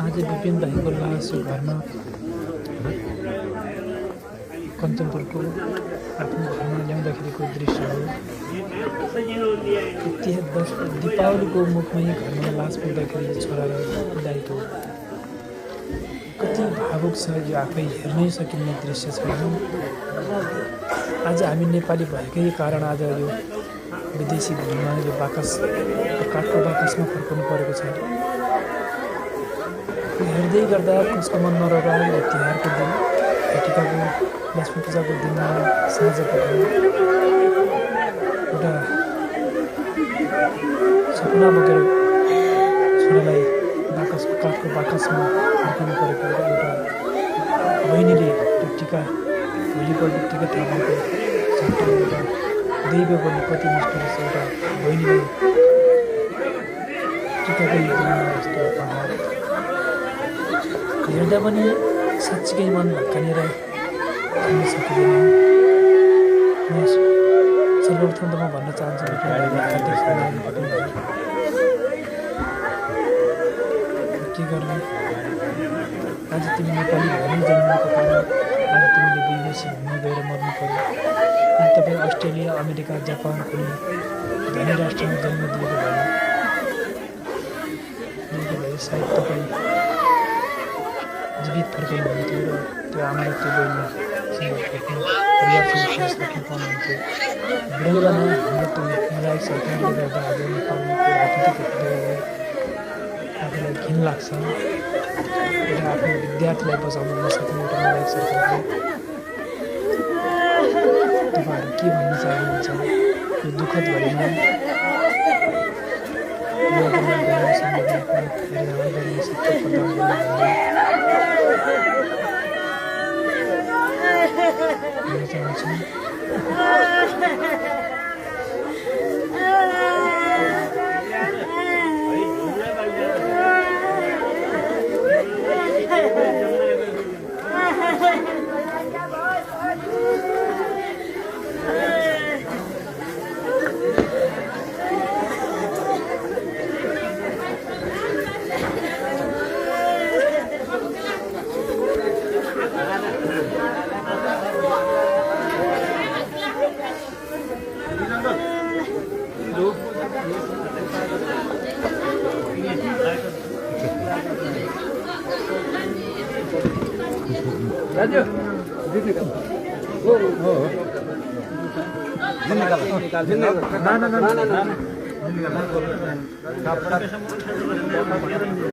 आज विपिन भाइको लास घरमा कञ्चनपुरको आफ्नो घरमा ल्याउँदाखेरिको दृश्य हो। दीपावलीको मुखमै घरमा लास पुग्दाखेरि छोरा र दाइको कति भावुक छ यो आफै हेर्नै सकिने दृश्य छ। आज हामी नेपाली भएकै कारण आज यो विदेशी भूमिमा यो बाकस काठको बाकसमा फर्कनु परेको छ। हेर्दै गर्दा कसको मन नरोगा यो तिहारको दिन टिकाको लक्ष्मी पूजाको दिनमा साँझको एउटा सपना बोकेर छोरालाई काठको बाकसमा फर्कनु परेको एउटा बहिनीले त्यो टिका भोलिपल्ट टिका थापेको सट्टा एउटा दैव बोल्नु कति मुस्किल छ। एउटा बहिनीलाई टिकाको दिनमा यस्तो पहाड हेर्दा पनि साँच्चीकै मन भत्कानेर खान सकिँदैन। सर्वप्रथम त म भन्न चाहन्छु के गर्ने आज तिमी नेपाली भएरै जन्मेको कारण आज तिमीले विदेशी भूमि गएर मर्नु पर्यो। अनि तपाईँ अस्ट्रेलिया अमेरिका जापान कुनै धनी राष्ट्रमा जन्म दिएको भए सायद तपाईँ जीवित फर्किनु हुन्थ्यो र त्यो आमा र त्यो बहिनीसँग भेट्नु परिवारसँग सास राख्नु पाउनुहुन्थ्यो। बुढौलामा हाम्रो त्यो मलायक सरकारले गर्दा आज नेपालमा राजनीतिक आफूलाई घिन लाग्छ। एउटा आफ्नो विद्यार्थीलाई बचाउन नसक्ने एउटा मलायक सरकारले तपाईँहरू के भन्न चाहनुहुन्छ यो दुःखद घडीमा